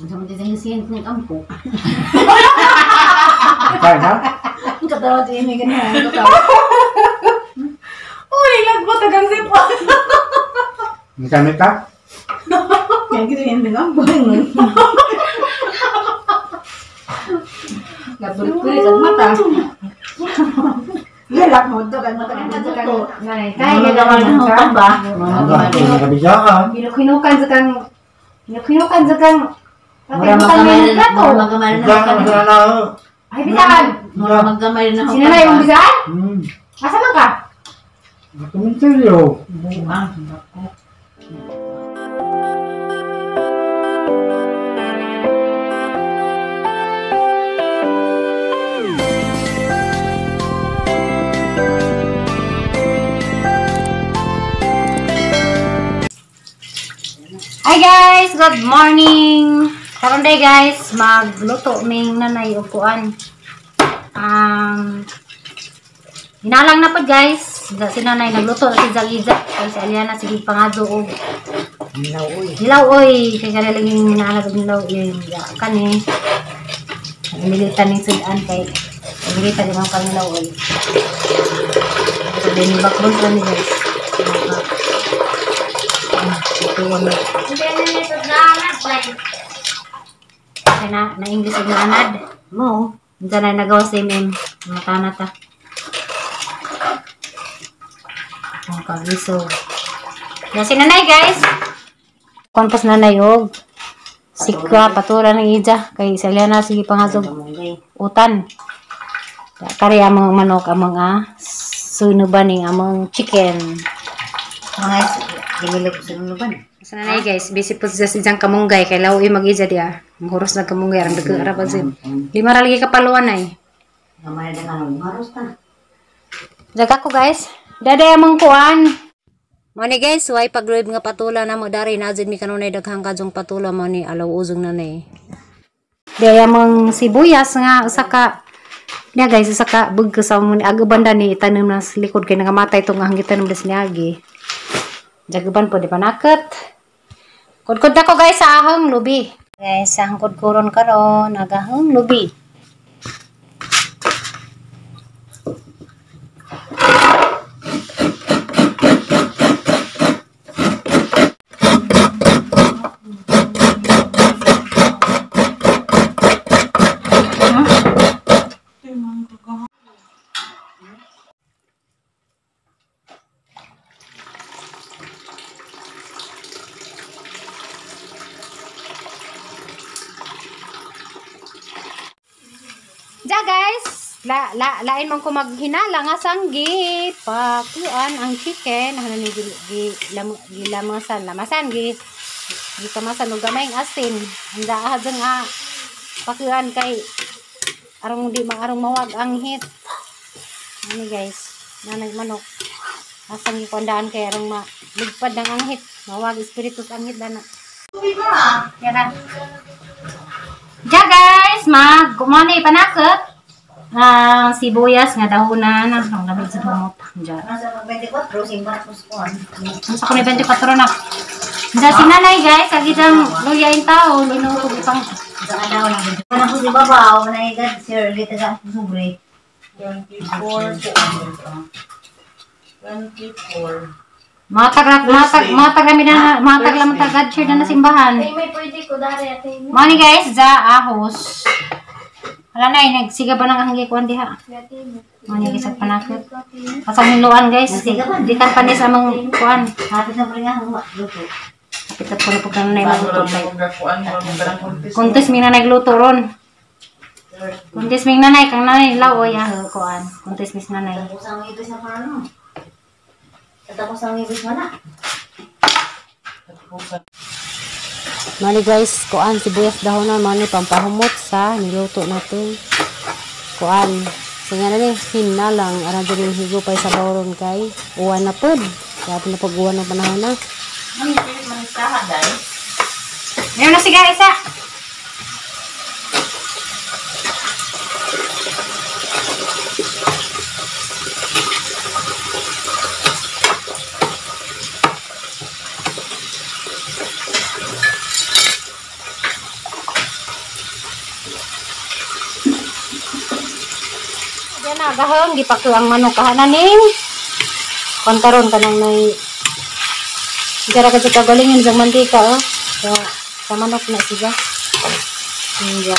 Unsa man din siya ng ampo. Kaya na? Katawa din may ganyan. Katawa. Uy, lagbot tagang sipon. Gamit ka? Yan kasi yan ng ampo. Nagbulit-bulit ang mata. Galak mo to kan mata kan kan. Nanay, kaya gagawa ng Ka ba? Ano ba? Nakabisakan. Hinukan sa kang hinukan sa kang Mura magkamay na plato. mura magkamay na Bisakan mo na lang. Ay, bisaan. Mura magkamay na Sino na yung bisaan? Hmm. Asa man ka? Komentaryo. Buang. Hi guys, good morning. Karon day guys, magluto ming nanay og kuan. Hinalang na pod guys. Si nanay nagluto na si Zagiza. Kay si Aliana sige pangadto og Nilaw oy. Nilaw oy, kay kanila yung hinalang og nilaw oy. Ya kani. Nagmilitan ning sudan kay nagmilitan din ang kanilaw oy. So din backbone sa ni guys. Kaya na, na English og naanad. Mo. Unsa na nagawa sa MM. Mata na ta. Ang kagiso. Ya si nanay guys. Kon pas nanay og sikwa patura ng ija kay sa Eliana sige pangasog utan. Kari among manok among sunuban ning among chicken. Mga ginilog sunuban. Sa nanay guys, busy po siya sa isang kamunggay kay law mag-ija diya. Mahuros na kamunggay aron dagko ra pa siya. Lima ra lagi kapaluan ay. Gamay na nga maros ta. Jaga ko guys. Daday among kuan. Mo ni guys, way pagluib nga patula na mo dari na jud mi kanunay daghang kajong patula mo ni alaw uzong nanay. Daday among sibuyas nga usa ka niya guys, usa ka bugko sa mo ni agaban ni itanom na sa likod kay nangamatay tong ang gitanom des niagi. Jagaban po di panakot. Kudkod na ko guys sa ahong lubi. Guys, sa ahong kudkuron karon agahong lubi. Ja guys, la la lain man ko maghinala nga sanggi pakuan ang chicken ano ni gi gilamasan lamasan gi gikamasan og gamay ang asin. Handa ahad nga pakuan kay arong di maarong mawag ang hit. Ani guys, nanay manok. Asang gikuandaan kay arong maligpad ng anghit, mawag espiritus anghit dana. Yara. Ja guys, mag kumani panakot. Ang sibuyas nga dahunan ang lamig sa humot. Ja. Nasa 24 simba ko kuan. Unsa ko ni 24 na. Ja si nanay guys, agi dang luyain taon inuto pang Sa kadaw lang. Ana ko si babaw na igad sir kita sa sobre. 24. 24. Matag matag matag kami na matag lang matag share na simbahan. Ay, may pwede ko dari ate mo. Mani guys, za ahos. Wala na nagsiga ba nang hanggi kuan diha. Mani guys sa panakot. Pasang hinluan guys. Di kan panis among kuan. Hapit na pre nga luto. Kapit at kuno pag nanay magluto kay. Kuntis. Kuntis mi nanay gluto ron. Kuntis mi nanay kang nanay law oy ah kuan. Kuntis mis nanay. Tapos ang ibis na paano. Tapos ang ibis wala. Mani guys, kuan sibuyas dahonan mani pampahumot sa niluto natin. Kuan. So nga na ni hinalang aran diri higupay sa bawron kay uwan na pod. Kaya na pag uwan ng panahon na. Mami, pilit man sa day. Meron na siga isa. Diyan na gahong gipakyo ang manok kahananing. Kontaron kanang nay Gara ka sa galingon sa mantika oh. Sa manok na siya. Hindi.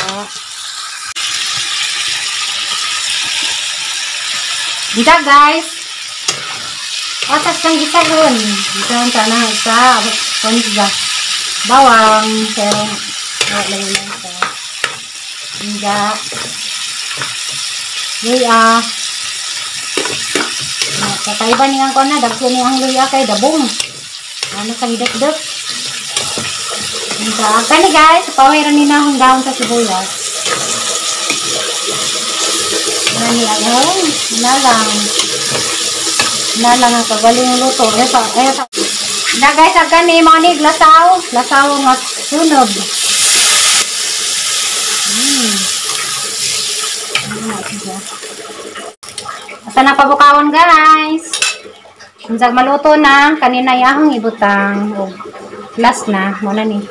Dita guys. Atas kang gisahon. Gisahon ta na sa konsa. Bawang pero wala lang sa. Hindi. Luya. Kakaiba niyang ko na dagko ni ang luya kay dabong. Ano sa gidakdak. Unsa kani guys, paway ra ni na akong dahon sa sibuyas. Nani ang nalang. Nalang ang kagaling luto. Eh sa eh sa. Na guys, ang kani mga ni lasaw, lasaw nga sunog. Asa na pabukawon guys. Unsag maluto na kanina yahong ibutang og last na mo na ni.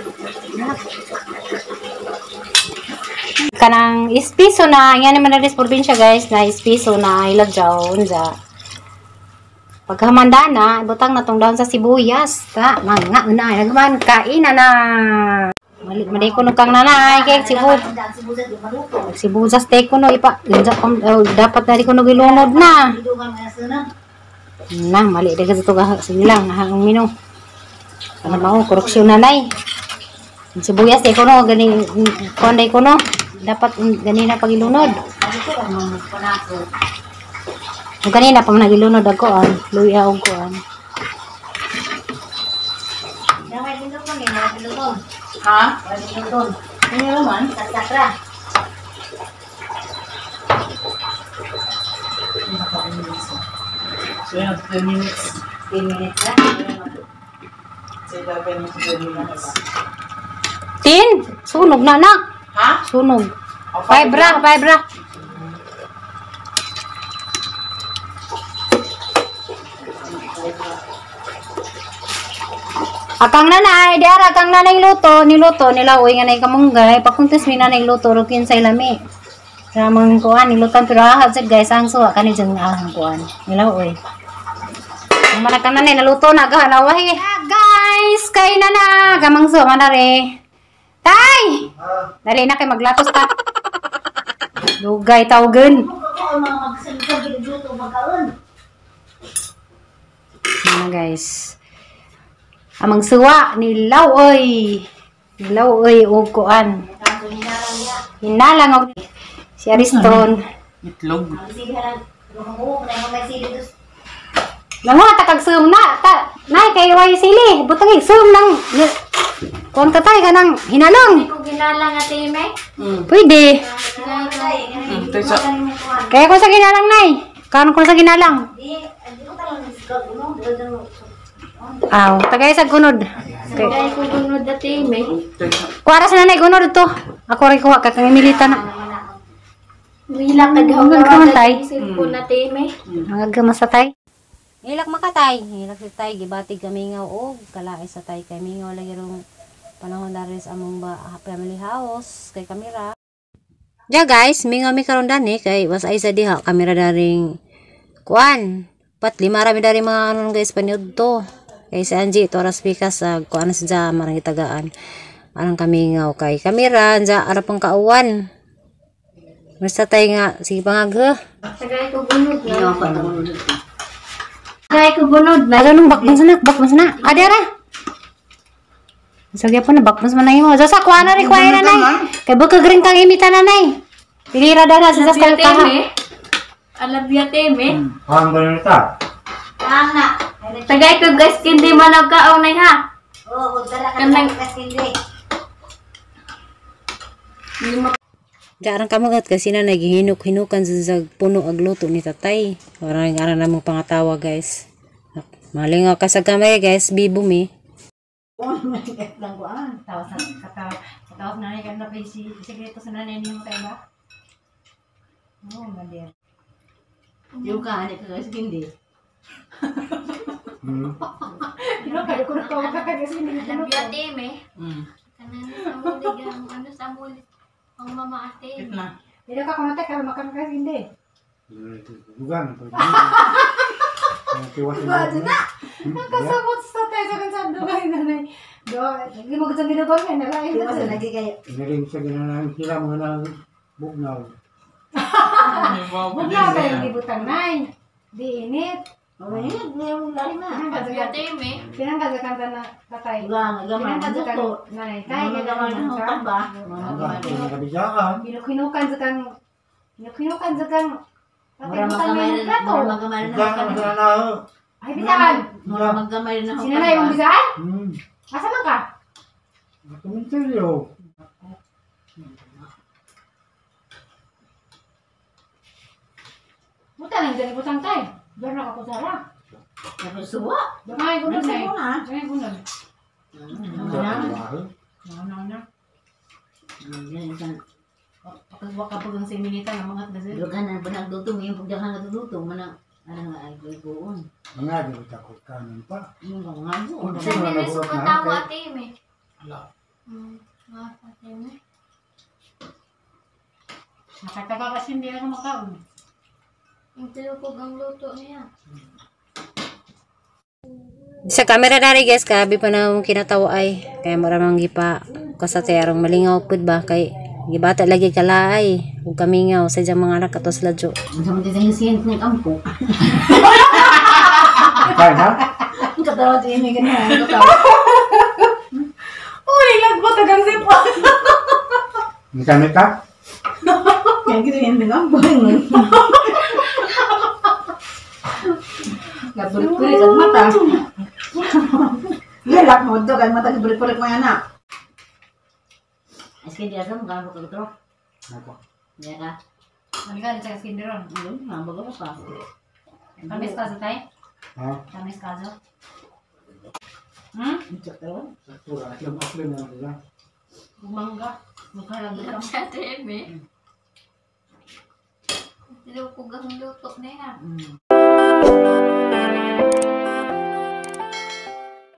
Kanang ispiso na yan naman na probinsya guys na ispiso na ilagjaw unsa. Paghamanda na ibutang na tong dahon sa sibuyas. Ta manga na nagman kain na na. Mali maday kuno kang nanay kay sibuyas. Sibuyas te kuno ipa unsa dapat na ri kuno gilunod na. Na mali daga sa tuga sige lang ang mino. Ano mao korupsyon na nay. Sibuyas te kuno gani kuan day kuno dapat ganina pagilunod. Ug ganina pa man nagilunod ako an luya og kuan. Ha? Ano man? Sakra. So yun, 10 minutes. 10 minutes na. So 11 minutes, 10 minutes. Tin, sunog na na. Ha? Sunog. O, 5 ra, 5 ra. Akang nanay, diara akang nanay luto, niluto nila uy nga nay kamunggay, pakuntis mi nanay luto ro kinsay lami. Ramang kuan nilutan pero ahad sad guys ang suwa kani jang ahang kuan. Nila uy. Ang man akang nanay naluto na gahalawahi. Guys, kay na na gamang suwa man re. Tay! Dali na kay maglatos ta. Lugay tawgen. Ano guys? Amang suwa ni Laoy. Laoy og kuan. Hinalang og si Ariston. Itlog. Lango ta kag sum na ta. Nay kay way sili, butang sum nang kuan ta tay kanang hinalong. Kung ginalang ate me. Pwede. Taysa. Kaya ko sa ginalang nay. Karon ko sa ginalang. Aw, tagay sa gunod. Okay. Kaya ko gunod ate me. Kuara sa nanay gunod to. Ako rin kuha kay milita na. Wila ka Hanggang kaman tay. Cellphone ate me. Hanggang sa tay. Ngilak makatay, ngilak si tay gibatig kami nga og kalae sa tay kay mingaw lagi rong panahon na rin sa among ba, family house kay kamera. Ja guys, mingaw mi karon dani kay was ay sa diha kamera daring kuan. Pat lima ra mi dari mga ano guys paniud to. Kay si Angie ito oras pikas sa kuan sa dya marang itagaan. Arang kami nga kay kamera dya ara pang kauwan. Basta tay nga sige pangagha. Tagay ko gunod na. Tagay ko gunod na. Ano nung bakbang sana, bakbang sana. Ade ara. Sa gyapon na bakbang man imo. Sa kuha na ri kuha na nay. Kay baka green kang imita na nay. Pilira dana sa sa Ate kaha. me. Alabya ate me. Ang ganun ta. Tagay ko guys kindi man nagkaon nay ha. Oh, Kanang Diyan ka magat kasi na naghihinok-hinukan sa puno ag luto ni tatay. Parang aran namong pangatawa guys. Malingaw ka sa kamay guys, bibo mi. Tawas na nanay kan na si sekreto sa nanay nimo kay ba? Oh, mali. Yung ka, ano ka kasi hindi. Ino kayo ko na kasi hindi Alabya ate me. Kanang sa muli ang ano sa muli ang mama ate. Na. Dito ka kumate kay makan kasi hindi. Bugan. Na. Nakasabot sa tayo sa kansang dugay nanay. Do, hindi mo gud ginugon kay nalain Di ba na. sa lagi kay Inaring sa ginanan sila mga nang bugnaw. Huwag na tayo gibutang nay. Di init. Oh, eh, yung lari na. Pinang kazakan ta na tatay. Ugang, gamay Pinang kazakan luto. nanay tay. Mga gamay na hutang ba? Mga Ang gamay. mga kabisaan. Binukinukan sa kang Binukinukan sa kang tatay Mura butang magamay may na, plato. mura magamay na Bugan hutang. ang na. Ay bisakan. Mura magamay na hutang. Sinanay mong bisaan? Asa man ka? Komentaryo. Buta lang dyan butang tay. Diyan na ka kusara. Tapos suwa. Gamay ko nun eh. Suwa na. Gamay ko nun. Sa No, no, no. Kapag ang siminita ng mga dasil. Dugan na ba nagduto mo yung pagdakan natututo man ang ano nga ay kuon. Mga di ko kanon pa. Yung nga Kung Sa sino na nila nabuhat na sumatawa kay ate me. Ate me. Nakataka kasi hindi ako makaon. Ang tilupog ang luto niya. Sa camera dari guys, kabi pa na akong kinatawa ay. Kaya mura mang gipa kasate arong malingaw pud ba kay gibata lagi kalaay ug kamingaw sa diyang mga anak kato sila jo. Unsa man din siyent ng kampo. Kaya ha? Katawa ti ini ganyan. Katawa. Uy, lagbot ang sipo. Misamit ka? Kaya kita yung kampo. Nabulit-bulit ang mata. Yalak mo to kay mata gibulit-bulit mo yan ah. Aski di asam ka ko to. Ako. Ya ka. Maligal sa skinderon. Ano nga bago pa. Kamis ka sa tay? Ha? Kamis ka zo? Sakto ra. Aklem aklem na sila. Mangga. Mukha lang dito. Ate me. Tilupog ang luto niya.